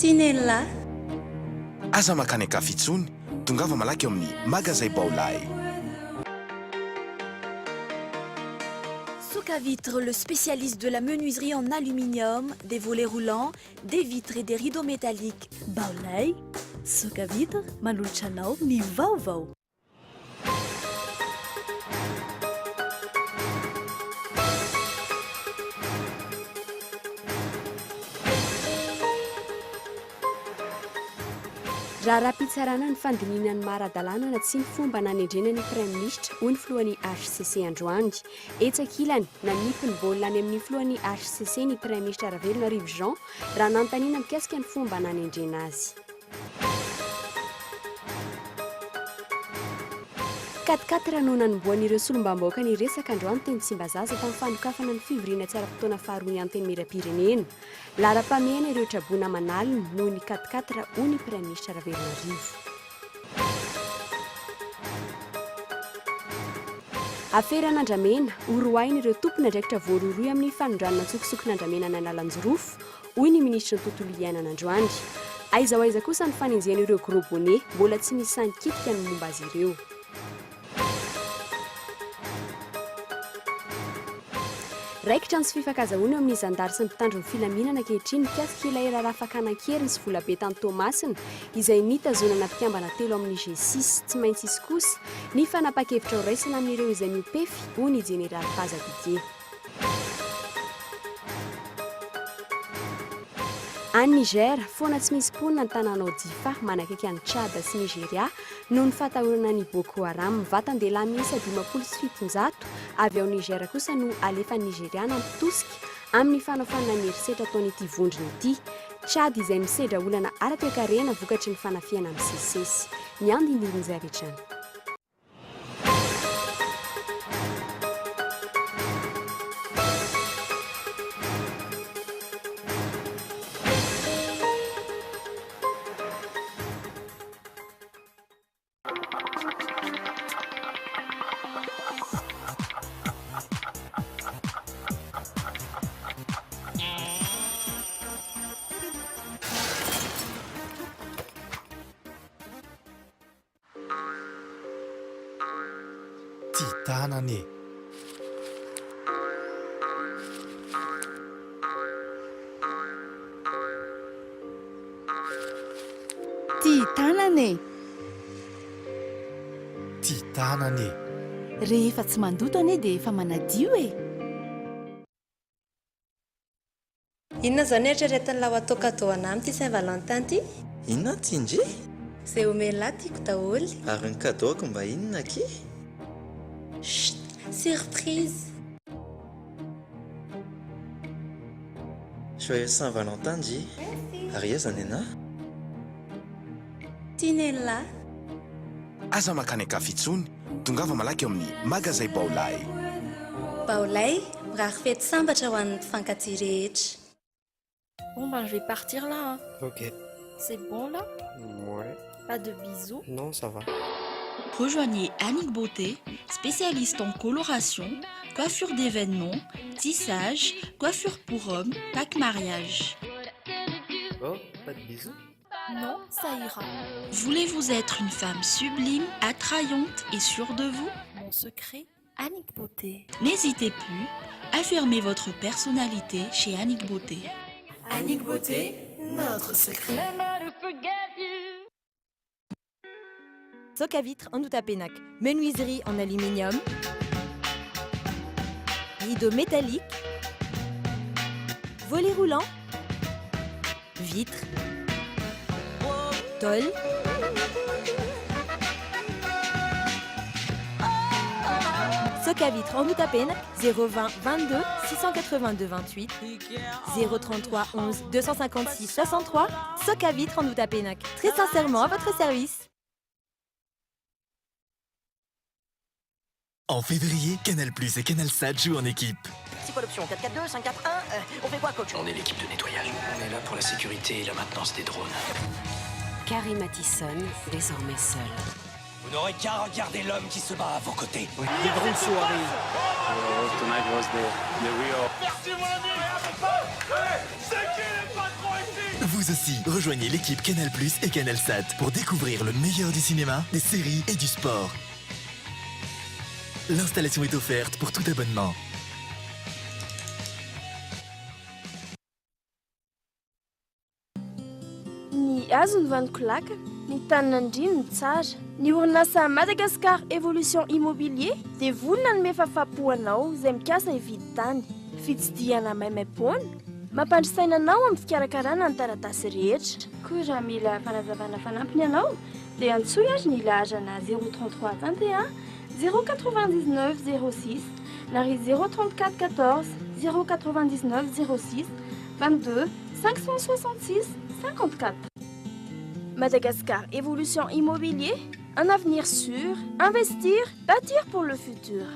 Tia nenilahy. Aza mankany an-kafa intsony, tongava malaky ao amin'ny Magazay Baolai. Souk à vitre, le spécialiste de la menuiserie en aluminium, des volets roulants, des vitres et des rideaux métalliques. Baolai, Souk à vitre, manolotra anao ny vaovao. Raharaham-pitsarana ny fandinihina ny maha ara-dalàna na tsia ny fomba nanendrena ny Praiminisitra, hoy ny filohan'ny hcc androany. Etsy ankilany, nanipy ny baolina any amin'ny filohan'ny hcc ny Praiminisitra Ravelonarivo Jean raha nanontaniana mikasika ny fomba nanendrena azy. Quatre quatre no nanombohan'ireo solombavambahoaka ny resaka androany teny Tsimbazaza tamin'ny fanokafana ny fivoriana tsy ara-potoana faharoa ny Antenimierampirenena. Laharam-pahamehana ireo traboina aman'aliny noho ny quatre quatre hoy ny Praiminisitra Ravelonarivo. Aferan'Andramena, horoahin'ireo tompon'andraikitra voarohirohy amin'ny fanondranana antsokosoko-n'Andramena any Analanjirofo, hoy ny minisitry ny tontolo iainana androany. Aiza ho aiza kosa ny fanenjehana ireo gros bonnets, mbola tsy nisy sahy nikitika ny momba azy ireo. Raikitra ny tsy fifankazahoana eo amin'ny zandary sy ny mpitandro ny filaminana ankehitriny mikasika ilay raharaha fakana an-keriny sy volabe tany Toamasina izay nitazonana mpikambana telo amin'ny G six. Tsy maintsy hisy kosa ny fanapahan-kevitra horaisina amin'ireo izay mihoa-pefy, hoy ny jeneraly Paza Didier. Any Niger, foana tsy misy mponina ny tanàna ao Diffa, manakaiky an'i Tchad sy Nigeria, noho ny fahatahorana ny Boko Haram. Vatan-dehilahy miisa 750 avy ao Niger kosa no alefan'i Nigeria nampitosika amin'ny fanafoanana ny herisetra ataon'ity vondrona ity. Tchad izay misedra olana ara-toekarena vokatry ny fanafihana misesisesy. Ny andinindin'izay avy hatrany. Tia tanana e! Tia tanana e! Tia tanana e! Rehefa tsy mandoto anie dia efa manadio e! Inona izao no eritreretin'lah ho atao cadeau anah amin'ity Saint Valentin ity? Inona ty ndry? Izay omen'lah tiako daholo. Ary ny cadeau-ko mba inona akia? Chut! Surprise! Joyeuse Saint Valentin ndry! Merci! Ary aiza nenah? Tia nenlah. Aza mankany an-kafa intsony, tongava malaky ao amin'ny Magazay Baolai. Baolai, mirary fety sambatra ho an'ny mpifankatia rehetra. Bon ben je vais partir là hein. Ok. C'est bon là? Ouais. Pas de bisous? Non, ça va. Rejoignez Annick Beauté, spécialiste en coloration, coiffure d'événements, tissage, coiffure pour hommes, pack mariage. Oh, pas de bisous? Non, ça ira. Voulez-vous être une femme sublime, attrayante et sûre de vous? Mon secret, Annick Beauté. N'hésitez plus, affirmez votre personnalité chez Annick Beauté. Annick Beauté, notre secret. Soc à vitre Andohatapenaka, menuiserie en aluminium, rideau métallique, volet roulant, vitre, tôle. Soc à vitre Andohatapenaka, 020 22 682 28, 033 11 256 63, Soc à vitre Andohatapenaka, très sincèrement à votre service. En février, Canal Plus et Canal Sat jouent en équipe. C'est quoi l'option 4, 4, 2, 5, 4, 1 On fait quoi, coach? On est l'équipe de nettoyage. On est là pour la sécurité et la maintenance des drones. Carrie Mathison, désormais seule. Vous n'aurez qu'à regarder l'homme qui se bat à vos côtés. Des grandes soirées. Tonight was the real. Merci mon ami. C'est qui le patron ici? Vous Vous aussi, rejoignez l'équipe Canal Plus et Canal Sat pour découvrir le meilleur du cinéma, des séries et du sport. L'installation est offerte pour tout abonnement. Ny hazo no vanon-kolakana, ny tanin'Andriana no tsara. Ny orinasa Madagascar Evolution Immobilier dia vonona hanome fahafahampo anao izay mikasa hividy tany. Fitsidihana maimaimpoana, mampandry saina anao amin'ny fikarakarana ny taratasy rehetra. Koa raha mila fanazavana fanampiny ianao dia antsoy ary ny laharana 033 21 099 06 na ry 034 14 099 06 22 566 54. Madagascar Evolution Immobilier, un avenir sûr, investir, bâtir pour le futur.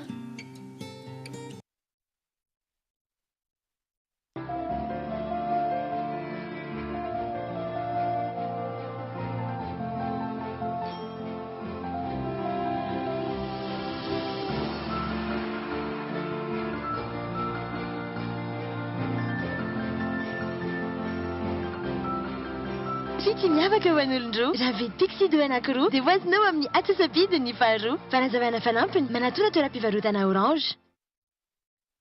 Fitia miavaka ho an'olon-droa. Raha mividy Pixie Duo anankiroa dia ho azonao amin'ny atsasa-bidiny ny faharoa. Fanazavana fanampiny, manatona toeram-pivarotana Orange.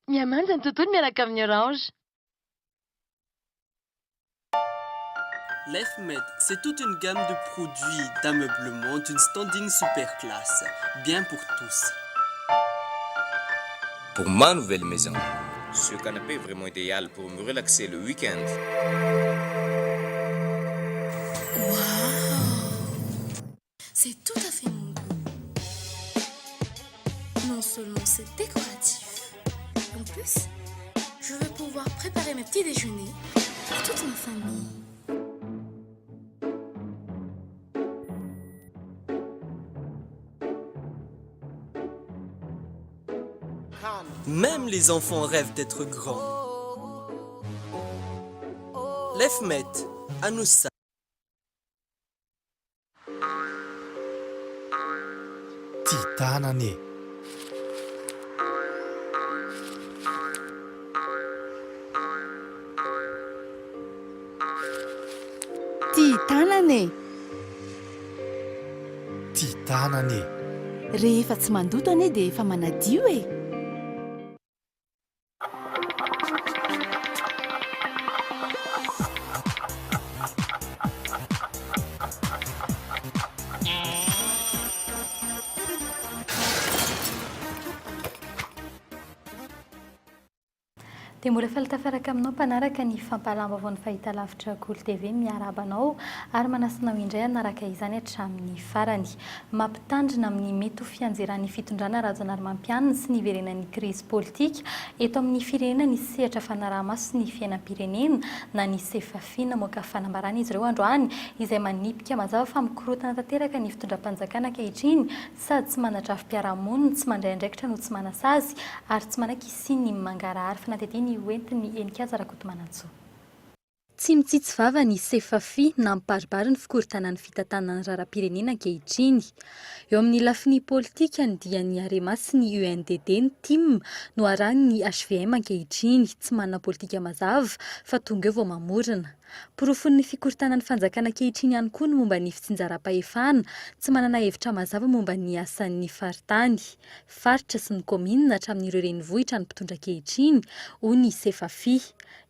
Mihamanja ny tontolo miaraka amin'ny Orange. LifeMed, c'est toute une gamme de produits d'ameublement d'une standing super classe, bien pour tous. Pour ma nouvelle maison, ce canapé est vraiment idéal pour me relaxer le week-end. C'est tout à fait mon goût. Non seulement c'est décoratif, en plus, je vais pouvoir préparer mes petits déjeuners pour toute ma famille. Même les enfants rêvent d'être grands. Lefmet, Anoussa. Tia tanana e! Tia tanana e! Tia tanana e! Rehefa tsy mandoto anie dia efa manadio e! Dia mbola faly tafaraka aminao mpanaraka ny fampahalam-baovaon'ny fahitalavitra Kolo TV. Miarahaba anao ary manasa anao indray hanaraka izany hatramin'ny farany. Mampitandrina amin'ny mety ho fianjeran'ny fitondrana Rajaonarimampianina sy ny hiverenan'ny krizy politika eto amin'ny firenena ny sehatra fanaraha-maso sy ny fiainam-pirenena na ny Sefafi. Namoaka fanambarana izy ireo androany izay manipika mazava fa mikorontana tanteraka ny fitondram-panjakana ankehitriny sady tsy mana-drafi-piarahamonina, tsy mandray andraikitra no tsy manasazy ary tsy manaiky hisian'ny mangarahara. Fanadihadiana hoentin'i Heninkaja Rakotomanantsoa. Tsy mitsitsy vava ny Sefafi na mibaribary ny fikorontanan'ny fitantanana ny raharaham-pirenena ankehitriny. Eo amin'ny lafiny politika ny dia ny Arema sy ny UNDD, ny tim, no arahin'ny hvm ankehitriny. Tsy manana politika mazava fa tonga eo vao mamorona. Porofon'ny fikorontanan'ny fanjakana ankehitriny ihany koa ny momba ny fitsinjaram-pahefana, tsy manana hevitra mazava momba ny asan'ny faritany, faritra sy ny kaominina hatramin'ireo renivohitra ny mpitondra ankehitriny, hoy ny Sefafi.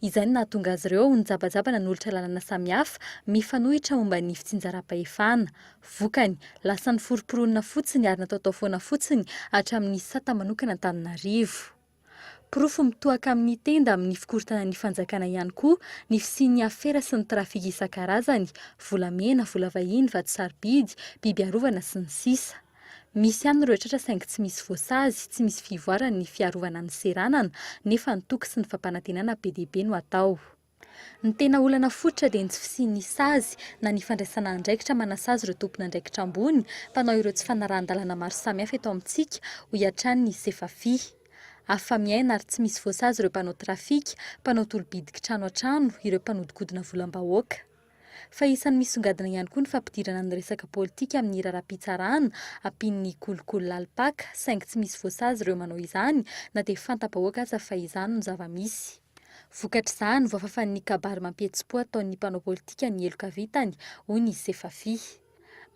Izay no nahatonga azy ireo nijabajaba nanolotra lalàna samihafa mifanohitra momba ny fitsinjaram-pahefana. Vokany, lasa noforomporonina fotsiny ary nataotao foana fotsiny hatramin'ny sata manokana Antananarivo. Porofo mitohaka amin'ny tenda amin'ny fikorontanan'ny fanjakana ihany koa ny fisian'ny afera sy ny trafika isan-karazany, volamena, vola vahiny, vato sarobidy, biby arovana, sy ny sisa. Misy ihany ireo tratra saingy tsy misy voasazy, tsy misy fivoarany ny fiarovana ny seranana nefa ny toky sy ny fampanantenana be dia be no atao. Ny tena olana fototra dia ny tsy fisian'ny sazy na ny fandraisana andraikitra manasazy ireo tompon'andraikitra ambony mpanao ireo tsy fanarahan-dalàna maro samihafa eto amintsika, hoy hatrany ny Sefafi. Afa-miaina ary tsy misy voasazy ireo mpanao trafika, mpanao tolo-bidy kitrano an-trano, ireo mpanodikodina volam-bahoaka. Fa isan'ny misongadina ihany koa ny fampidirana ny resaka politika amin'ny raharaham-pitsarana, ampian'ny kolikoly lalim-paka, saingy tsy misy voasazy ireo manao izany na dia fanta-bahoaka aza fa izany no zava-misy. Vokatr'izany, voafafan'ny kabary mampihetsi-po ataon'ny mpanao politika ny heloka vitany, hoy ny Sefafi.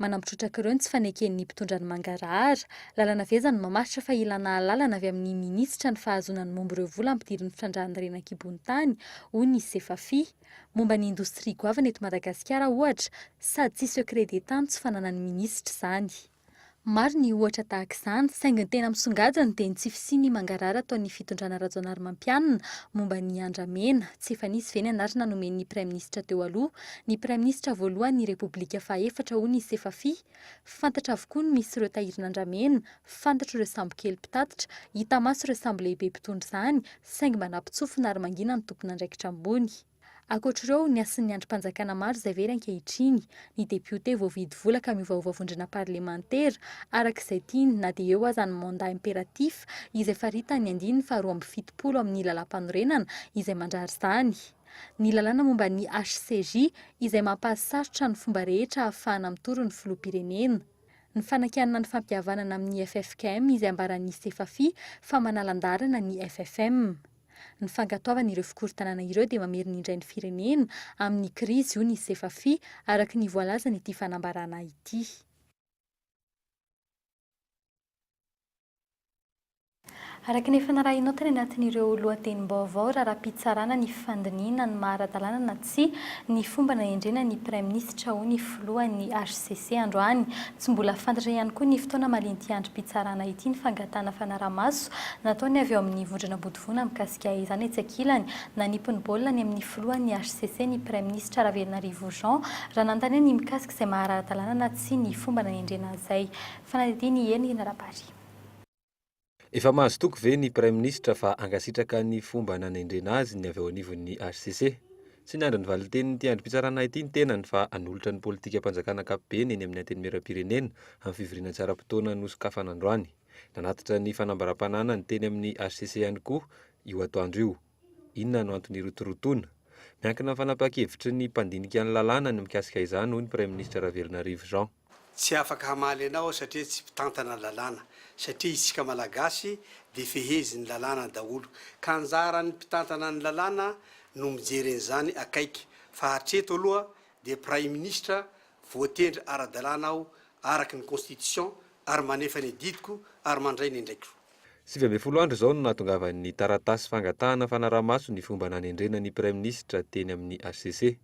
Manampy trotraka ireo ny tsy faneken'ny mpitondra ny mangarahara. Lalana avy aiza no mamaritra fa ilana alalana avy amin'ny minisitra ny fahazoana ny momba ireo vola ampidirin'ny fitrandrahana harena an-kibon'ny tany, hoy ny Sefafi. Momba ny indostria goavana eto Madagasikara, ohatra, sady tsy secret d'Etat no tsy fananan'ny minisitra izany. Maro ny ohatra tahaka izany, saingy ny tena misongadina dia ny tsy fisian'ny mangarahara ataon'ny fitondrana Rajaonarimampianina momba ny andramena. Tsy efa nisy ve ny anarana nomen'ny praiminisitra teo aloha? Ny praiminisitra voalohan'ny Repoblika fahaefatra hoy ny Sefafi. Fantatra avokoa ny misy ireo tahirin'andramena, fantatra ireo sambokely mpitatitra, hita maso ireo sambo lehibe mpitondra izany, saingy manampin-tsofina ary mangina ny tompon'andraikitra ambony. Ankoatr'ireo, ny hasin'ny andrim-panjakana maro izay very ankehitriny, ny depiote voavidy vola ka miovaova vondrona parlemantera araka izay tiany na dia eo aza ny mandat impératif izay faritan'ny andininy faha 72 amin'ny lalàmpanorenana izay mandrara izany. Ny lalàna momba ny HCJ izay mampahasarotra ny fomba rehetra ahafahana mitory ny filoham-pirenena. Ny fanakianana ny fampihavanana amin'ny ffkm izay ambaran'ny Sefafi fa manalan-dalana ny ffm. Ny fankatoavana ireo fikorontanana ireo dia mamerina indray ny firenena amin'ny krizy, hoy ny Sefafi, araka ny voalazan'ity fanambarana ity. Araka ny efa narahinao tany anatin'ireo lohatenim-baovao, raharaham-pitsarana ny fandinihina ny maha ara-dalàna na tsia ny fomba nanendrena ny Praiminisitra ho ny filohan'ny hcc androany. Tsy mbola fantatra ihany koa ny fotoana malin'ity andrim-pitsarana ity ny fangatahana fanaraha-maso nataony avy ao amin'ny vondrona Ambodivona mikasika izany. Etsy ankilany, nanipy ny baolina any amin'ny filohan'ny hcc ny Praiminisitra Ravelonarivo Jean raha nanontaniana ny mikasika izay maha ara-dalàna na tsia ny fomba nanendrena izay fanadihadiana i Hery Narabary. Efa mahazo toky ve ny Praiminisitra fa hankasitraka ny fomba nanendrena azy ny avy ao anivon'ny hcc? Tsy niandry ny valintenin'ity andrim-pitsarana ity ny tenany fa hanolotra ny politikam-panjakana ankapobeny eny amin'ny Antenimierampirenena amin'ny fivoriana tsy ara-potoana nosokafana androany. Nanatitra ny fanambaram-pananany teny amin'ny hcc ihany koa io atoandro io. Inona no antony hirotorotoana? Miankina amin'ny fanapahan-kevitry ny mpandinika ny lalàna ny mikasika izany, hoy ny Praiminisitra Ravelonarivo Jean. Tsy afaka hamaly anao aho satria tsy mpitantana lalàna, satria isika Malagasy dia fehezin'ny lalàna daholo, ka anjaran'ny mpitantana ny lalàna no mijery an'izany akaiky, fa hatreto aloha dia Praiminisitra voatendry ara-dalàna aho araka ny constitution ary manefa ny adidiko ary mandray ny andraikitro. 19 andro izao no nahatongavan'ny taratasy fangatahana fanaraha-maso ny fomba nanendrena ny Praiminisitra teny amin'ny hcc.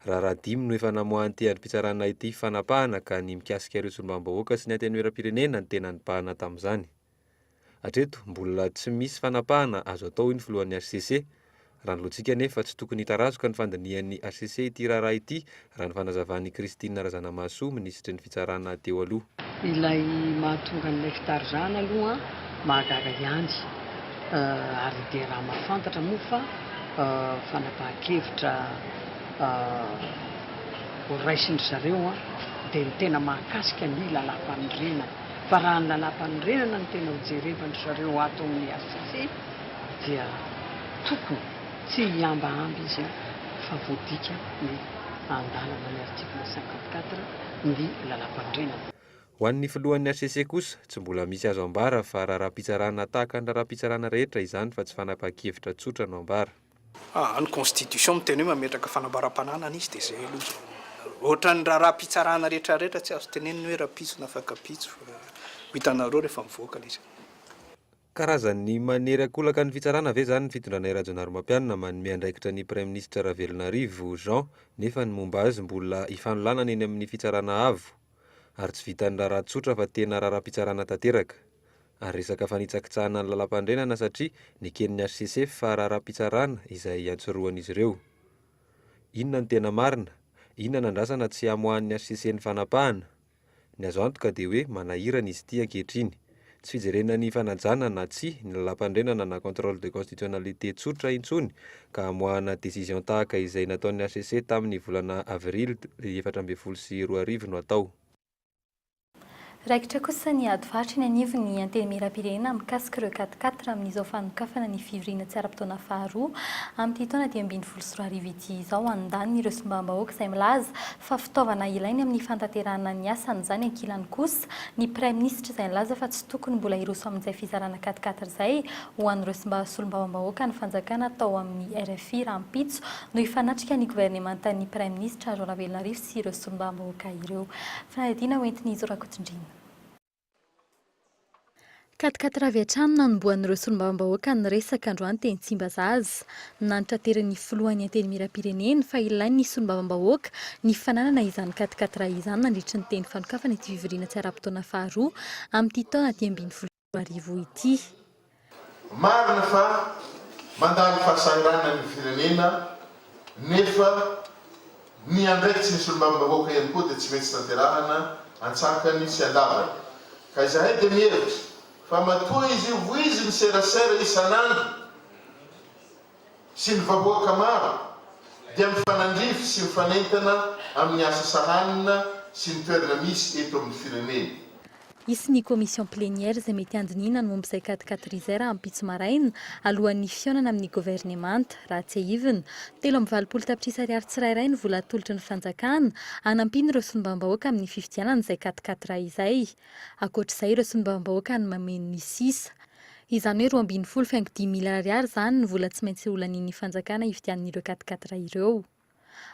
Raharaha dimy no efa namoahan'ity andrim-pitsarana ity fanapahana ka ny mikasika ireo solombavambahoaka sy ny antenimierampirenena no tena nibahana tamin'izany. Hatreto, mbola tsy misy fanapahana azo atao hoy ny filohan'ny hcc. Raha ny lojika anefa, tsy tokony hitarazoka ny fandinihan'ny hcc ity raharaha ity, raha ny fanazavan'i Christine Razanamahasoa, minisitry ny fitsarana teo aloha. Ilay mahatonga an'ilay fitarizana aloha mahagaga ihany ary dia raha mahafantatra moa fa fanapahan-kevitra ho raisin-dry zareo dia ny tena mahakasika ny lalàmpanorenana. Fa raha ny lalàmpanorenana no tena ho jerevan-dry zareo ato amin'ny hcc dia tokony tsy hihambahamba izy fa voadika ny andalana ny article 54 ny lalàmpanorenana. Ho an'ny filohan'ny hcc kosa, tsy mbola misy azo ambara fa raharaham-pitsarana tahaka ny raharaham-pitsarana rehetra izany fa tsy fanapahan-kevitra tsotra no ambara. Aa, ny constitution miteny hoe mametraka fanambaram-pananana izy dia izay aloha izao. Ohatran'ny raharaham-pitsarana rehetra rehetra tsy azo tenenina hoe rahampitso na afak'ampitso fa ho hitanareo rehefa mivoaka ilay izy. Karazan'ny manery ankolaka ny fitsarana ve izany ny fitondrana Rajaonarimampianina manome andraikitra ny Praiminisitra Ravelonarivo Jean nefa ny momba azy mbola hifanolanana eny amin'ny fitsarana avo? Ary tsy vitan'ny raharaha tsotra fa tena raharaham-pitsarana tanteraka. Ary resaka fanitsakitsahana ny lalampanorenana satria neken'ny hcc fa raharaham-pitsarana izay iantsorohan'izy ireo. Inona no tena marina? Inona no andrasana tsy hamoahan'ny hcc ny fanapahana? Ny azo antoka dia hoe manahirana izy ity ankehitriny. Tsy fijerena ny fanajana na tsia ny lalàmpanorenana na contrôle de constitutionnalité tsotra intsony ka hamoahana décision tahaka izay nataon'ny hcc tamin'ny volana avril 2014 no atao. Raikitra kosa ny ady varotra eny anivon'ny Antenimierampirenena mikasika ireo quatre-quatre amin'izao fanokafana ny fivoriana tsy ara-potoana faharoa amin'ity taona 2015 ity izao. Andaniny ireo solombavambahoaka izay milaza fa fitaovana ilainy amin'ny fanatanterahana ny asany izany ankilany kosa ny Praiminisitra izay nilaza fa tsy tokony mbola hiroso amin'izay fizarana quatre-quatre izay ho an'ireo solombavambahoaka ny fanjakana tao amin'ny rfi rahampitso no hifanatrika ny governemantan'ny Praiminisitra Jean Ravelonarivo sy ireo solombavambahoaka ireo. Fanadihadiana hoentin'i Zo Rakotondriana. Quatre-quatre avy hatrany no nanombohan'ireo solombavambahoaka ny resaka androany teny Tsimbazaza. Nanitraterin'ny filohan'ny Antenimierampirenena fa ilain'ny solombavambahoaka ny fananana izany quatre-quatre izany nandritry ny teny fanokafana ity fivoriana tsy ara-potoana faharoa amin'ity taona 2015 ity. Marina fa mandalo fahasahiranana ny firenena nefa ny andraikitry ny solombavambahoaka ihany koa dia tsy maintsy tanterahana antsakany sy andavany. Ka izahay dia mihevitra fa matoa izy io voizin'ny serasera isan'andro sy ny vahoaka maro dia mifanandrify sy mifanentana amin'ny asa sahanina sy ny toerana misy eto amin'ny firenena. Hisy ny commission plénière izay mety handinihina ny momba izay quatre-quatre izay rahampitso maraina, alohan'ny fihaonana amin'ny governemanta. Raha tsiahivina, 83 tapitrisa ariary tsirairay ny vola atolotry ny fanjakana hanampiana ireo solombavambahoaka amin'ny fifidianana izay quatre-quatre izay. Ankoatra izay, ireo solombavambahoaka no mameno ny sisa. Izany hoe 12 faingo dimy miliara ariary izany ny vola tsy maintsy holanian'ny fanjakana hividianana ireo quatre-quatre ireo.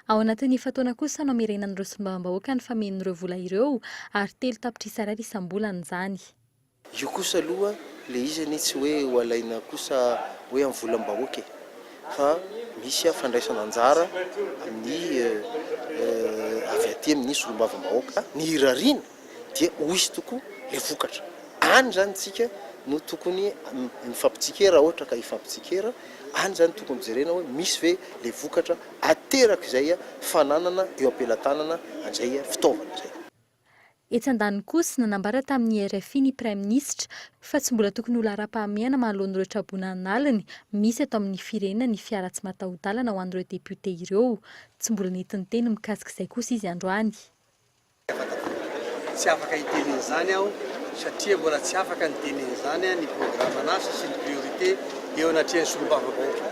Ao anatin'ny efa-taona kosa no hamerenan'ireo solombavambahoaka ny famenon'ireo vola ireo ary 3 tapitrisa ariary isam-bolana izany. Io kosa aloha le izy anie tsy hoe ho alaina kosa hoe amin'ny volam-bahoaka e! Fa misy fandraisana anjara amin'ny avy aty amin'ny solombavambahoaka. Ny irariana dia ho hisy tokoa le vokatra. Any zany tsika no tokony mifampitsikera raha ohatra ka hifampitsikera, any zany tokony jerena hoe misy ve le vokatra aterak'izay fananana eo am-pelatanana an'izay fitaovana izay. Etsy andaniny kosa, nanambara tamin'ny rfi ny Praiminisitra fa tsy mbola tokony ho laharam-pahamehana manoloana ireo traboina an'aliny misy eto amin'ny firenena ny fiara tsy mataho-dalana ho an'ireo depiote ireo. Tsy mbola nety niteny mikasika izay kosa izy androany. Tsy afaka hiteny an'izany aho satria mbola tsy afaka niteny an'izany ny programan'asa sy ny priorité eo anatrehan'ny solombavambahoaka.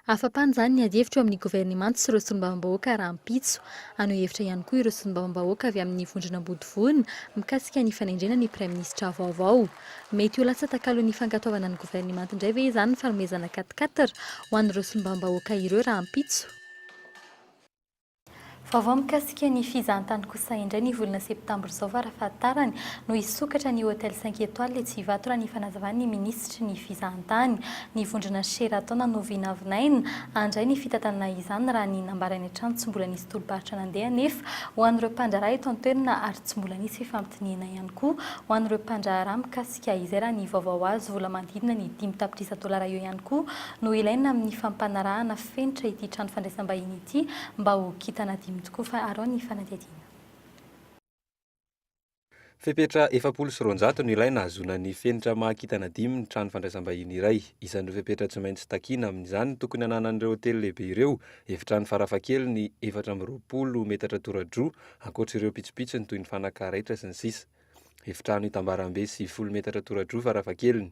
Afa-pano izany ny adihevitra eo amin'ny governemanta sy ireo solombavambahoaka rahampitso. Haneho hevitra ihany koa ireo solombavambahoaka avy amin'ny vondrona Ambodivona mikasika ny fanendrena ny praiminisitra vaovao. Mety ho lasa takalon'ny fankatoavana ny governemanta indray ve izany ny fanomezana quatre-quatre ho an'ireo solombavambahoaka ireo rahampitso? Vaovao mikasika ny fizahantany kosa indray ny volana septambra izao farafahatarany no hisokatra ny Hotel Cinq Etoiles etsy Ivato raha ny fanazavan'ny minisitry ny fizahantany. Ny vondrona Sheraton no vinavinaina handray ny fitantanana izany raha ny nambarany hatrany. Tsy mbola nisy tolo-barotra nandeha anefa ho an'ireo mpandraharaha eto an-toerana ary tsy mbola nisy fifampidinihana ihany koa ho an'ireo mpandraharaha mikasika izay raha ny vaovao azo. Vola manodidina ny 5 tapitrisa dolara eo ihany koa no ilaina amin'ny fampanarahana fenitra ity trano fandraisam-bahiny ity mba ho kintana dimy tokoa fa arao ny fanadihadiana. Fepetra 240 no ilaina hahazoana ny fenitra maha kintana dimy ny trano fandraisam-bahiny iray. Isan'ireo fepetra tsy maintsy takiana amin'izany ny tokony hananan'ireo hotely lehibe ireo efitrano farafahakeliny 24 metatra tora-droa, ankoatra ireo pitsopitsony toy ny fanaka raitra sy ny sisa. Efitrano itambarambe 90 metatra tora-droa farafahakeliny.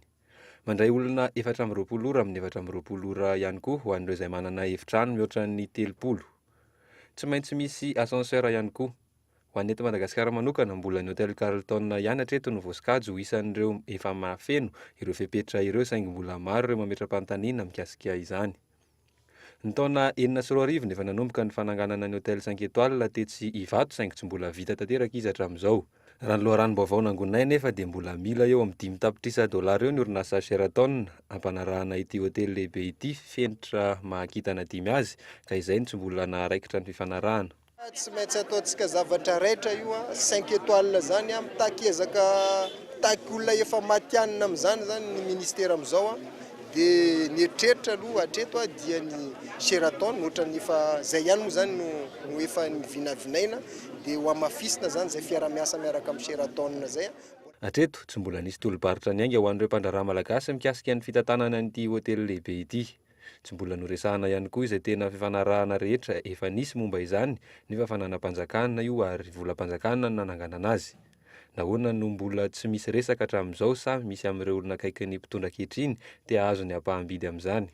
Mandray olona 24 ora amin'ny 24 ora ihany koa ho an'ireo izay manana efitrano mihoatra ny 30. Tsy maintsy misy ascenseur ihany koa. Ho an'ny eto Madagasikara manokana, mbola ny Hotel Carlton ihany hatreto no voasokajy ho isan'ireo efa mahafeno ireo fepetra ireo saingy mbola maro ireo mametra-panontaniana mikasika izany. Ny taona 2006 no efa nanomboka ny fananganana ny Hotel Cinq Etoiles tetsy Ivato saingy tsy mbola vita tanteraka izy hatramin'izao. Raha ny loharanom-baovao nangoninay anefa dia mbola mila eo amin'ny 5 tapitrisa dolara eo ny orinasa Sheraton hampanarahana ity hotely lehibe ity fenitra maha kintana dimy azy ka izay no tsy mbola naharaikitra ny fifanarahana. Tsy maintsy ataontsika zavatra raitra io an, cinq étoiles zany an, mitaky ezaka, mitaky olona efa matihanina amin'izany zany ny ministera amin'izao an, dia ny eritreritra aloha hatreto an dia ny Sheraton ohatran'ny efa zay ihany moa zany no no efa nivinavinaina dia ho hamafisina zany zay fiaraha-miasa miaraka amin'ny Sheraton zay an. Hatreto, tsy mbola nisy tolo-barotra niainga ho an'ireo mpandraharaha malagasy mikasika ny fitantanana an'ity hotely lehibe ity. Tsy mbola noresahana ihany koa izay tena fifanarahana rehetra efa nisy momba izany nefa fananam-panjakana io ary volam-panjakana no nananganana azy. Nahoana no mbola tsy misy resaka hatramin'izao sa misy amin'ireo olona akaikin'ny mpitondra ankehitriny te hahazo ny ampaham-bidy amin'izany?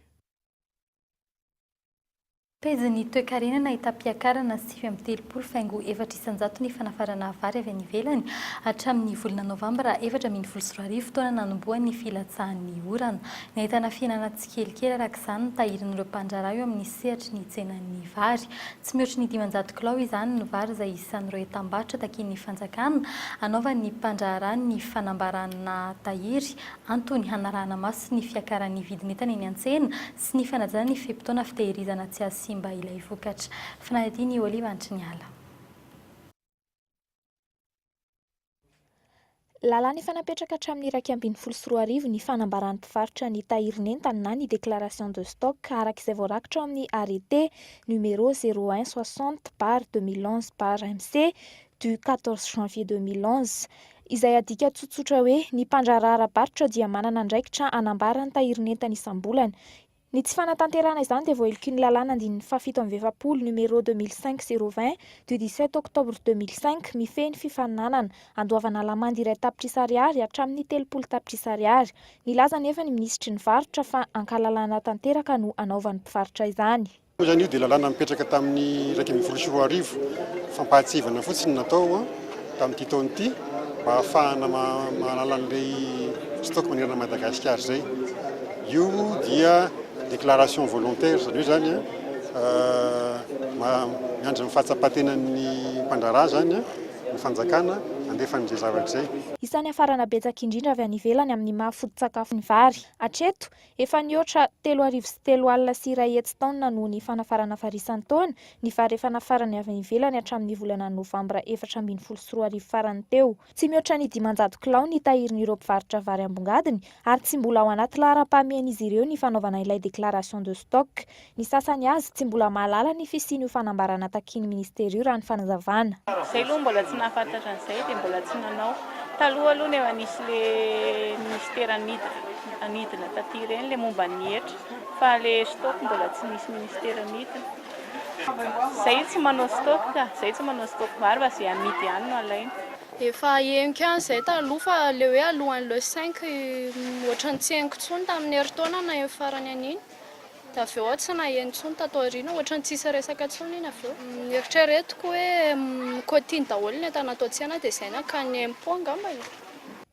Pejin'ny toekarena nahitam-piakarana 39,4% ny fanafarana vary avy any ivelany hatramin'ny volana novambra 2014, fotoana nanombohan'ny filatsahan'ny orana. Nahitana fihenana tsikelikely araka izany ny tahirin'ireo mpandraharaha eo amin'ny sehatry ny tsenan'ny vary. Tsy mihoatry ny 500 kilao izany ny vary izay isan'ireo entam-barotra takian'ny fanjakana hanaovan'ny mpandraharaha ny fanambarana tahiry Antony, hanarahana maso ny fiakaran'ny vidin'entana eny an-tsena sy ny fanajana ny fe-potoana fitehirizana tsy hahasimba ilay vokatra. Fanadihadian'i Oliva Antriniala. Lalàna efa napetraka hatramin'ny 2011 ny fanambaran'ny mpivarotra ny tahirin'entany na ny déclaration de stock araka izay voarakitra ao amin'ny arrêté numéro 01 60 barre 2011 barre MC du 14 janvier 2011, izay adika tsotsotra hoe ny mpandraharaha ara-barotra dia manana andraikitra hanambara ny tahirin'entany isam-bolana. Ny tsy fanatanterahana izany dia voaheloky ny lalàna andininy faha 47 numéro 2005 020 du 17 octobre 2005 mifehy ny fifaninanana, andoavana lamandy iray tapitrisa ariary hatramin'ny 30 tapitrisa ariary. Nilaza anefa ny minisitry ny varotra fa ankalalahana tanteraka no anaovan'ny mpivarotra izany. Moa izany io dia lalàna nipetraka tamin'ny 2011, fampahatsiahivana fotsiny no natao tamin'ity taona ity mba hahafahana mahalala an'ilay stock manerana an'i Madagasikara izay. Io dia déclaration volontaire, izany hoe izany miandry ny fahatsapan-tenan'ny mpandraharaha izany ny fanjakana handefa an'izay zavatra izay. Isan'ny hafarana betsaka indrindra avy any ivelany amin'ny maha foto-tsakafo ny vary. Hatreto, Efa nihoatra 130 130 taonina noho ny fanafarana vary isan-taona ny vary efa nafarany avy any ivelany hatramin'ny volana novambra 2014 farany teo. Tsy mihoatra ny 500 kilao ny tahirin'ireo mpivarotra vary ambongadiny ary tsy mbola ao anaty laharam-pahamehan'izy ireo ny fanaovana ilay déclaration de stock. Ny sasany aza tsy mbola mahalala ny fisian'io fanambarana takian'ny minisitera io raha ny fanazavana. Zay aloha mbola tsy nahafantatra an'izay dia mbola tsy nanao. Taloha aloha no efa nisy le ministera nidina nidina taty ireny le momba ny hetra fa le stock mbola tsy nisy ministera nidina. Zay tsy manao stock ka, zay tsy manao stock vary fa zay amidy ihany no alaina. Efa henoko ihany izay taloha fa le hoe alohan'ny le cinq ohatran'ny tsy henoko intsony tamin'ny herintaona na farany an'iny. Dia avy eo aho tsy naheno intsony tato aoriana, ohatran'ny tsisy resaka intsony iny avy eo. Noeritreretiko hoe mi-cotine daholo ny entana ato an-tsena dia izay nankany impôt angamba e.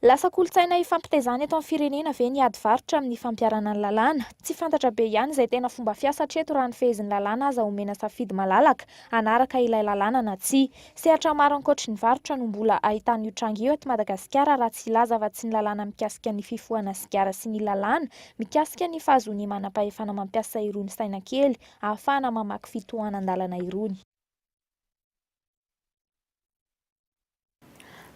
Lasa kolontsaina ifampitaizana eto amin'ny firenena ve ny ady varotra amin'ny fampiharana ny lalàna? Tsy fantatra be ihany izay tena fomba fiasa hatreto raha ny fehezin'ny lalàna aza omena safidy malalaka hanaraka ilay lalàna na tsia. Sehatra maro ankoatry ny varotra no mbola ahitana io tranga io eto Madagasikara raha tsy hilaza afa-tsy ny lalàna mikasika ny fifohana sigara sy ny lalàna mikasika ny fahazoan'ny manam-pahefana mampiasa irony saina kely ahafahana mamaky fitohanan-dalana irony.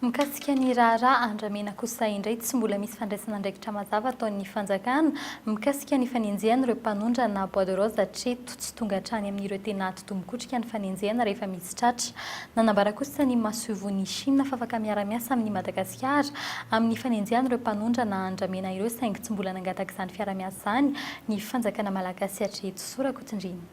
Mikasika ny raharaha andramena kosa indray, tsy mbola misy fandraisana andraikitra mazava ataon'ny fanjakana mikasika ny fanenjehana ireo mpanondrana bois de rose hatreto. Tsy tonga hatrany amin'ireo tena atidoha mikotrika ny fanenjehana rehefa misy tratra. Nanambara kosa ny masoivohon'i Chine fa afaka miara-miasa amin'i Madagasikara amin'ny fanenjehana ireo mpanondrana andramena ireo saingy tsy mbola nangataka izany fiara-miasa izany ny fanjakana malagasy hatreto. Soa Rakotondriana.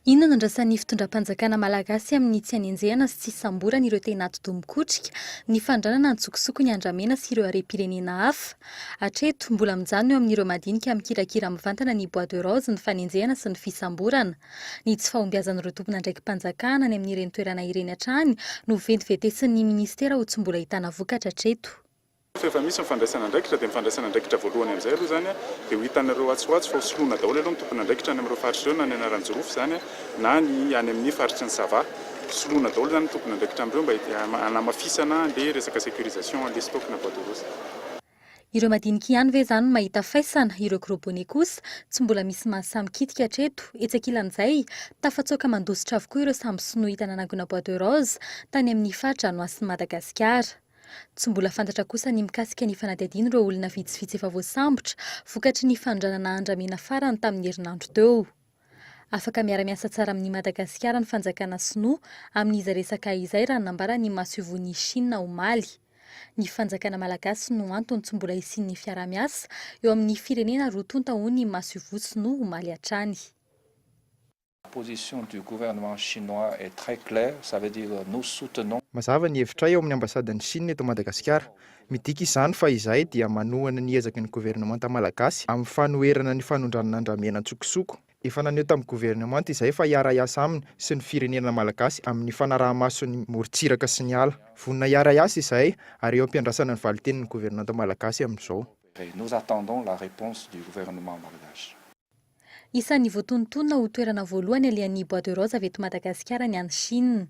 Inona no andrasan'ny fitondram-panjakana malagasy amin'ny tsy hanenjehana sy tsy hisamborana ireo tena atidoha mikotrika ny fanondranana antsokosoko ny andramena sy ireo harem-pirenena hafa? Hatreto, mbola mijanona eo amin'ireo madinika mikirakira mivantana ny bois de rose ny fanenjehana sy ny fisamborana. Ny tsy fahombiazan'ireo tompon'andraiki-panjakana any amin'ireny toerana ireny hatrany no ventiventesin'ny minisitera ho tsy mbola ahitana vokatra hatreto. Fa efa misy ny fandraisana andraikitra dia ny fandraisana andraikitra voalohany amin'izay aloha izany dia ho hitanareo atsy ho atsy fa ho soloina daholo aloha ny tompon'andraikitra any amin'ireo faritra ireo na ny any Analanjirofo izany na ny any amin'ny faritry ny Sava. Soloina daholo izany ny tompon'andraikitra amin'ireo mba hanamafisana an'ilay resaka sécurisation an'ilay stock na bois de rose. Ireo madinika ihany ve izany no mahita faisana, ireo gros bonnet kosa tsy mbola misy mahasahy mikitika hatreto. Etsy ankilan'izay, tafatsoaka mandositra avokoa ireo sambo sinoa hita nanangona bois de rose tany amin'ny faritra ranomasin'i Madagasikara. Tsy mbola fantatra kosa ny mikasika ny fanadihadiana ireo olona vitsivitsy efa voasambotra vokatry ny fanondranana andramena farany tamin'ny herinandro teo. Afaka miara-miasa tsara amin'i Madagasikara ny fanjakana sinoa amin'izay resaka izay raha ny nambaran'ny masoivohon'i Chine omaly. Ny fanjakana malagasy no antony tsy mbola hisian'ny fiaraha-miasa eo amin'ny firenena roa tonta hoy ny masoivoho sinoa omaly hatrany. La position du gouvernement chinois est très claire, ça veut dire nous soutenons. Mazava ny hevitray ao amin'ny ambasadan'i Chine eto Madagasikara. Midika izany fa izahay dia manohana ny ezaky ny governemanta malagasy amin'ny fanoherana ny fanondranana andramena an-tsokosoko. Efa naneho tamin'ny governemanta izahay fa hiara-hiasa aminy sy ny firenena malagasy amin'ny fanaraha-maso ny morontsiraka sy ny ala. Vonona hiara-hiasa izahay ary eo am-piandrasana ny valin-tenin'ny governanta malagasy amin'izao. Nous attendons la réponse du gouvernement malgache. Isan'ny voatonontonona ho toerana voalohany alehan'ny bois de rose avy eto Madagasikara ny any Chine.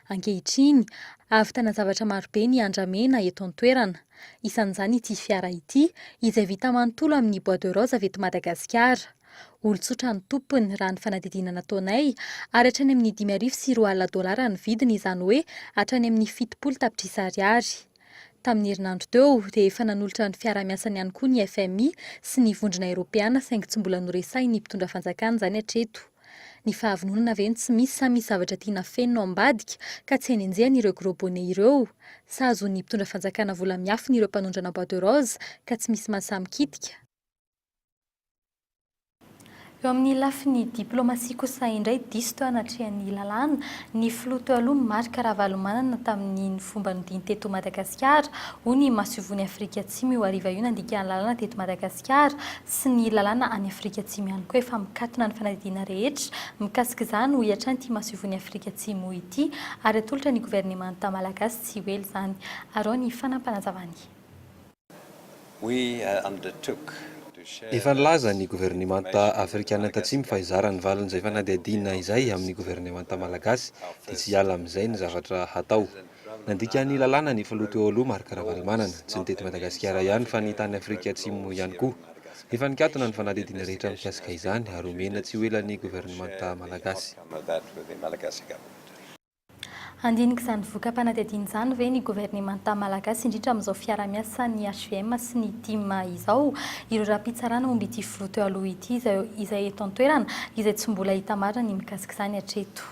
Ankehitriny, ahavitana zavatra marobe ny andramena eto an-toerana. Isan'izany ity fiara ity, izay vita manontolo amin'ny bois de rose avy eto Madagasikara. Olon-tsotra ny tompony, raha ny fanadihadiana nataonay, ary hatrany amin'ny 2005 dolara ny vidiny, izany hoe hatrany amin'ny 70 tapitrisa ariary. Tamin'ny herinandro teo dia efa nanolotra ny fiarahamiasany ihany koa ny fmi sy ny Vondrona Eoropeana saingy tsy mbola noresahin'ny mpitondra fanjakana izany hatreto. Ny fahavononana ve no tsy misy sa misy zavatra tiana afenina ao ambadika ka tsy hanenjehana ireo gros bonnets ireo? Sa azon'ny mpitondra fanjakana vola miafina ireo mpanondrana bois de rose ka tsy misy mahasahy mikitika? Eo amin'ny lafiny diplaomasia kosa indray, diso teo anatrehan'ny lalàna ny filoha teo aloha Marc Ravalomanana tamin'iny fomba nodiany teto Madagasikara, hoy ny masoivohon'i Afrika Atsimo io hariva io nandika ny lalàna teto Madagasikara sy ny lalàna any Afrika Atsimo ihany koa. Efa mikatona ny fanadihadiana rehetra mikasika izany, hoy hatrany ity masoivohon'i Afrika Atsimo ity ary atolotra ny governemanta malagasy tsy ho ela izany. Araho ny fanampanazavany. Efa nilaza ny governemanta Afrikana Tatsimo fa hizara ny valin'izay fanadihadiana izay amin'ny governemanta malagasy dia tsy hiala amin'izay ny zavatra hatao. Nandika ny lalàna ny filoha teo aloha Marc Ravalomanana, tsy ny teto Madagasikara ihany fa ny tany Afrika Atsimo ihany koa. Efa nikatona ny fanadihadiana rehetra mikasika izany ary homena tsy ho ela ny governemanta malagasy. Handinika izany voka-panadihadiana izany ve ny governemanta malagasy, indrindra amin'izao fiaraha-miasan'ny hvm sy ny tim izao? Ireo raha-pitsarana momba ity filoha teo aloha ity izay izay eto an-toerana, izay tsy mbola hita marina ny mikasika izany hatreto.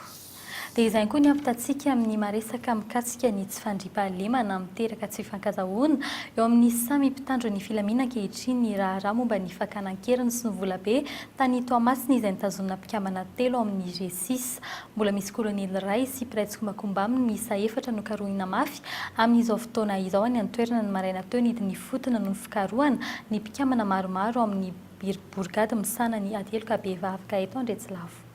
Dia izay koa ny hampitantsika amin'ny maresaka mikasika ny tsy fandriampahalemana miteraka tsy fifankazahoana eo amin'ny samy mpitandro ny filamina ankehitriny ny raharaha momba ny fakana an-keriny sy ny volabe tany Toamasina izay nitazonina mpikambana telo ao amin'ny G-six. Mbola misy kolonely iray sy mpiray tsikombakomba aminy miisa efatra nokarohina mafy amin'izao fotoana izao any an-toerana ny maraina teo nidina ifotony noho ny fikarohana ny mpikambana maromaro ao amin'ny borigady misahana ny ady heloka bevava eto Andretsilavo.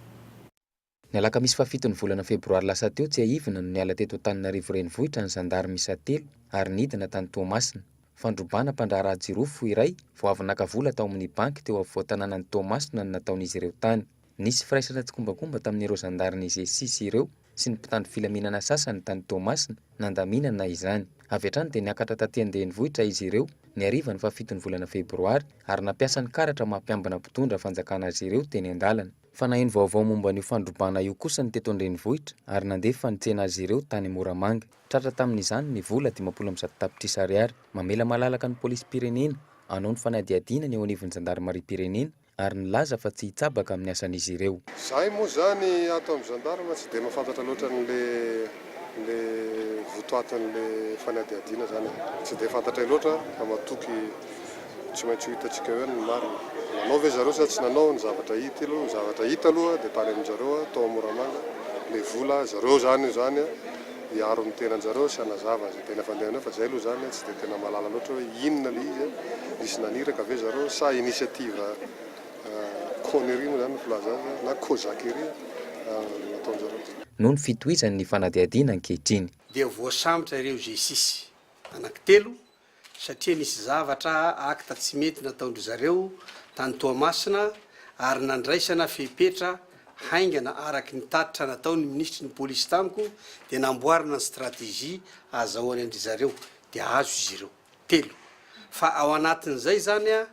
Ny alakamisy fahafiton'ny volana febroary lasa teo tsiahivina no niala teto Antananarivo renivohitra ny zandary miisa telo ary nidina tany Toamasina. Fandrobana mpandraharaha jirofo iray vao avy naka vola tao amin'ny banky teo afovoan-tanànan'i Toamasina no nataon'izy ireo tany. Nisy firaisana tsikombakomba tamin'ireo zandarin'ny G-six ireo sy ny mpitandro filaminana sasany tany Toamasina nandaminana izany. Avy hatrany dia niakatra taty an-drenivohitra izy ireo ny harivan'ny fahafiton'ny volana febroary ary nampiasa ny karatra maha mpiambina mpitondra fanjakana azy ireo teny an-dalana. Fa naheno vaovao momba an'io fandrobana io kosa ny teto an-drenivohitra ary nandefa nitsena azy ireo tany Moramanga. Tratra tamin'izany ny vola 150 tapitrisa ariary. Mamela malalaka ny polisim-pirenena hanao ny fanadihadiana ny eo anivon'ny zandarimariam-pirenena ary nilaza fa tsy hitsabaka amin'ny asan'izy ireo. Zahay moa zany ato amin'ny gendarme tsy dia mahafantatra loatra an'le le votoatin'le fanadihadiana zany e. Tsy dia fantatray loatra fa matoky tsy maintsy ho hitantsika eo ihany ny marina. Nanao ve zareo sa tsy nanao, ny zavatra hita aloha, ny zavatra hita aloha dia tany amin-jareo tao Moramanga le vola, zareo zany io zany hiaro ny tenan-jareo sy hanazava izay tena fandehany eo fa zay aloha zany tsy dia tena mahalala loatra hoe inona le izy, nisy naniraka ve zareo sa initiative connerie moa zany ny filaza azy na cosaquerie nataon-jareo. Noho ny fitohizan'ny fanadihadiana ankehitriny. Dia voasambotra ireo G-six anankitelo satria nisy zavatra acte tsy mety nataon-dry zareo tany Toamasina ary nandraisana fepetra haingana araky ny tatitra nataon'ny minisitry ny polisy tamiko dia namboarina ny stratégie ahazahoany an-dry zareo dia azo izy ireo telo fa ao anatin'izay izany a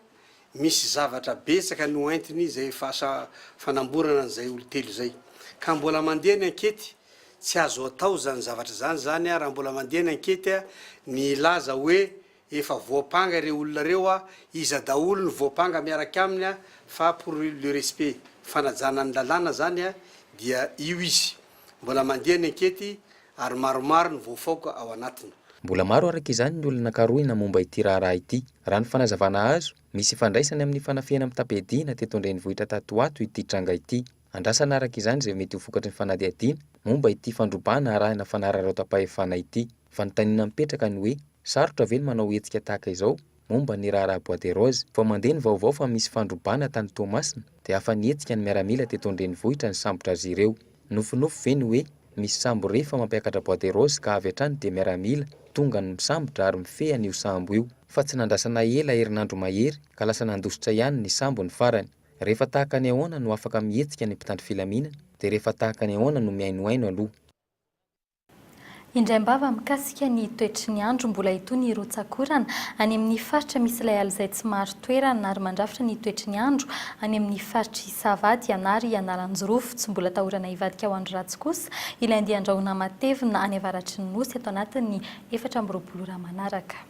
misy zavatra betsaka noentiny izay fasa fanamborana an'izay olon-telo izay ka mbola mandeha ny ankety Tsy azo atao izany zavatra izany izany raha mbola mandeha ny ankety ny hilaza hoe efa voampanga ireo olona ireo iza daholo no voampanga miaraka aminy fa pour le respect fanajana ny lalàna izany dia io izy mbola mandeha ny ankety ary maromaro no voafaoka ao anatiny. Mbola maro araka izany ny olona karohina momba ity raharaha ity. Raha ny fanazavana azo, misy ifandraisany amin'ny fanafihana mitam-piadiana teto an-drenivohitra tato ho ato ity tranga ity. Andrasana araka izany izay mety ho vokatry ny fanadihadiana momba ity fandrobana arahina fanararaotam-pahefana ity. Fanontaniana mipetraka ny hoe, sarotra ve ny manao hetsika tahaka izao momba ny raharaha bois de rose? Vao mandeha ny vaovao fa misy fandrobana tany Toamasina dia afa-nihetsika ny miaramila teto an-drenivohitra nisambotra azy ireo. Nofinofy ve ny hoe misy sambo re fa mampiakatra bois de rose ka avy hatrany dia miaramila tonga ny misambotra ary mifehy an'io sambo io? Fa tsy nandrasana ela herinandro mahery ka lasa nandositra ihany ny sambo ny farany. Rehefa tahaka ny ahoana no afaka mihetsika ny mpitandro filaminana dia rehefa tahaka ny ahoana no mihainohaino aloha. Indraim-bava mikasika ny toetry ny andro, mbola hitohy ny rotsak'orana any amin'ny faritra misy ilay ala izay tsy marin-toerana ary mandrafitra ny toetry ny andro any amin'ny faritr'i Sava, Dianary, Analanjirofo. Tsy mbola atahorana hivadika ho andro ratsy kosa ilay andian-drahona matevina any avaratry ny Nosy ato anatin'ny 24 ora manaraka.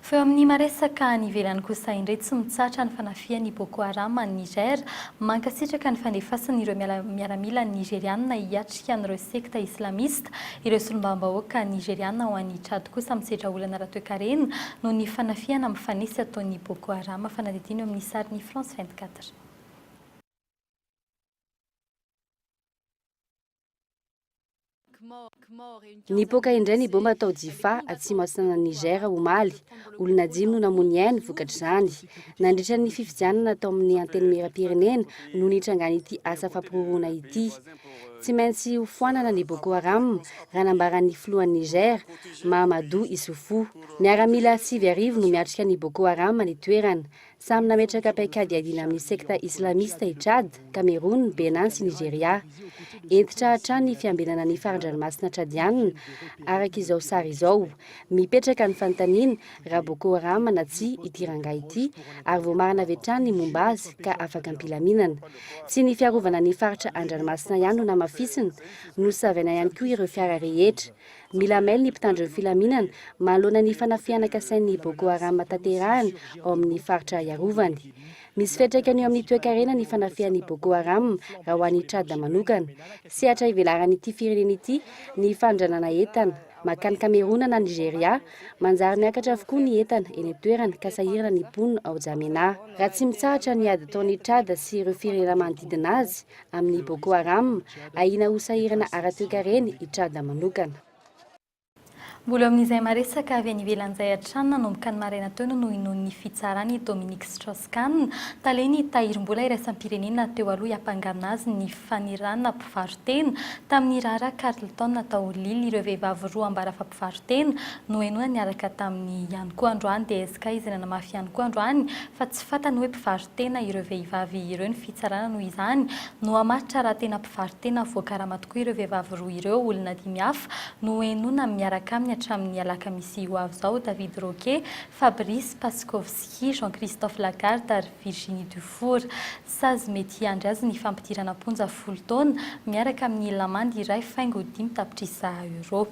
Fa eo amin'ny maresaka any ivelany kosa indray tsy mitsahatra ny fanafihan'ny Boko Haram any Niger. Mankasitraka ny fandefasan'ireo miaramila Nigeriana hiatrika an'ireo sekta islamista ireo solombavambahoaka Nigeriana ho any Tchad kosa misedra olana ara-toekarena noho ny fanafihana mifanesy ataon'ny Boko Haram. Fanadihadiana eo amin'ny sarin'ny France 24. Nipoaka indray ny baomba tao Djifa, atsimo atsinanan'i Niger, omaly. Olona dimy no namoy ny ainy vokatr'izany. Nandritra ny fifidianana tao amin'ny Antenimierampirenena no nitrangan'ity asa fampiroroana ity. Tsy maintsy hofoanana ny Boko Haram, raha nambaran'ny filohan'i Niger, Mahamadou Issoufou. Miaramila 9000 no miatrika ny Boko Haram any toerana. Samy nametraka paikady hiadiana amin'ny sekta islamista i Tchad, Cameroun, Bénin sy Nigeria. Hentitra hatrany ny fiambenana ny faran-dranomasina tchadianina, araka izao sary izao. Mipetraka ny fanontaniana raha Boko Haram na tsia ity rangahy ity ary voamarina avy hatrany ny momba azy ka afaka am-pilaminana. Tsy ny fiarovana ny faritra an-dranomasina ihany no namafisina, nosavaina ihany koa ireo fiara rehetra. Mila mailo ny mpitandro ny filaminana manoloana ny fanafihana kasain'ny Boko Haram tanterahina ao amin'ny faritra iarovany. Misy fiantraikany eo amin'ny toekarena ny fanafihan'ny Boko Haram raha ho an'i Tchad manokana. Sehatra ivelaran'ity firenena ity ny fanondranana entana mankany Kamerona na Nigeria. Manjary miakatra avokoa ny entana eny an-toerana ka sahirana ny mponina ao Djamena. Raha tsy mitsahatra ny ady ataon'i Tchad sy ireo firenena manodidina azy Amin'ny Boko Haram, ahiana ho sahirana ara-toekarena i Tchad manokana. Mbola eo amin'izay maresaka avy any ivelany izay hatrany, nanomboka ny maraina teo no nohenoin'ny fitsarana i Dominique Strauss-Kahn, talen'ny Tahirim-bola iraisam-pirenena teo aloha hiampangana azy ny fanirahana mpivaro-tena tamin'ny raharaha Carlton tao Lille. Ireo vehivavy roa ambara fa mpivaro-tena nohenoina niaraka taminy ihany koa androany. DSK izay nanamafy ihany koa androany fa tsy fantany hoe mpivaro-tena ireo vehivavy ireo ny fitsarana noho izany no hamaritra raha tena mpivaro-tena voakarama tokoa ireo vehivavy roa ireo. Olona dimy hafa no henoina miaraka aminy hatramin'ny alakamisy ho avy izao, David Roquet, Fabrice Paskowski, Jean-Christophe Lagarde ary Virginie Dufour. Sazy mety hiandry azy ny fampidirana am-ponja folo taona miaraka amin'ny lamandy iray faingo dimy tapitrisa euros.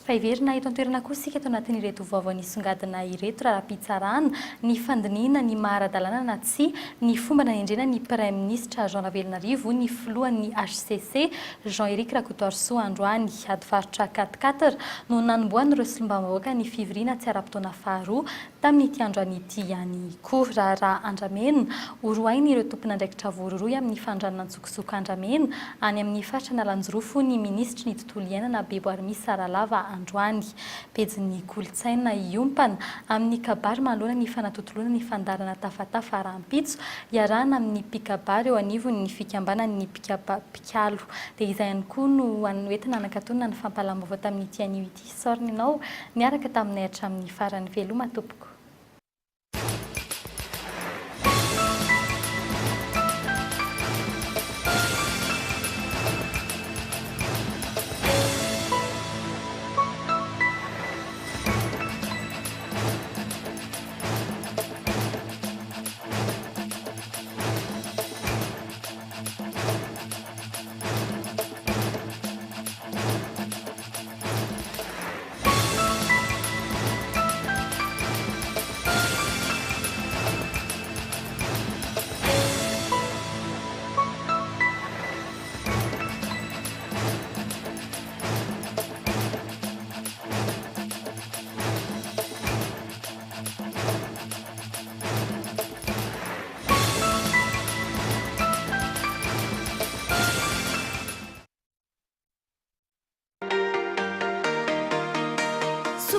Fa hiverina eto an-toerana kosa isika ato anatin'ireto vaovao nisongadina ireto, raharaham-pitsarana, ny fandinihina ny maha ara-dalàna na tsia ny fomba nanendrena ny Praiminisitra Jean Ravelonarivo ny filohan'ny hcc Jean Eric Rakotoarisoa androany. Ady varotra quatre quatre no nanombohan'ireo solombavambahoaka ny fivoriana tsy ara-potoana faharoa tamin'ity androany ity ihany koa. Raharaha Andramena, horohain'ireo tompon'andraikitra voarohirohy amin'ny fanondranana an-tsokosoko andramena any amin'ny faritra Analanjirofo ny minisitry ny tontolo iainana Beboarimisa Ralava androany. Pejin'ny kolontsaina hiompana amin'ny kabary manoloana ny fanatontoloana ny fandaharana Tafatafa rahampitso iarahana amin'ny mpikabary eo anivon'ny fikambanan'ny mpikalo. Dia izay ihany koa no entina hanakatonana ny fampahalam-baovao tamin'ity anio ity. Isaorana ianao niaraka taminay hatramin'ny farany. Veloma tompoko.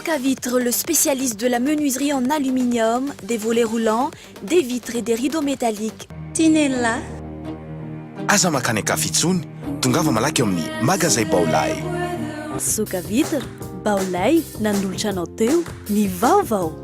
Soca Vitre, le spécialiste de la menuiserie en aluminium, des volets roulants, des vitres et des rideaux métalliques. Tinella. Aza mankany an-kafa intsony, tongava malaky eo amin'ny Magazay Baolai. Soca Vitre, Baolai, nanolotra anao teo ny vaovao.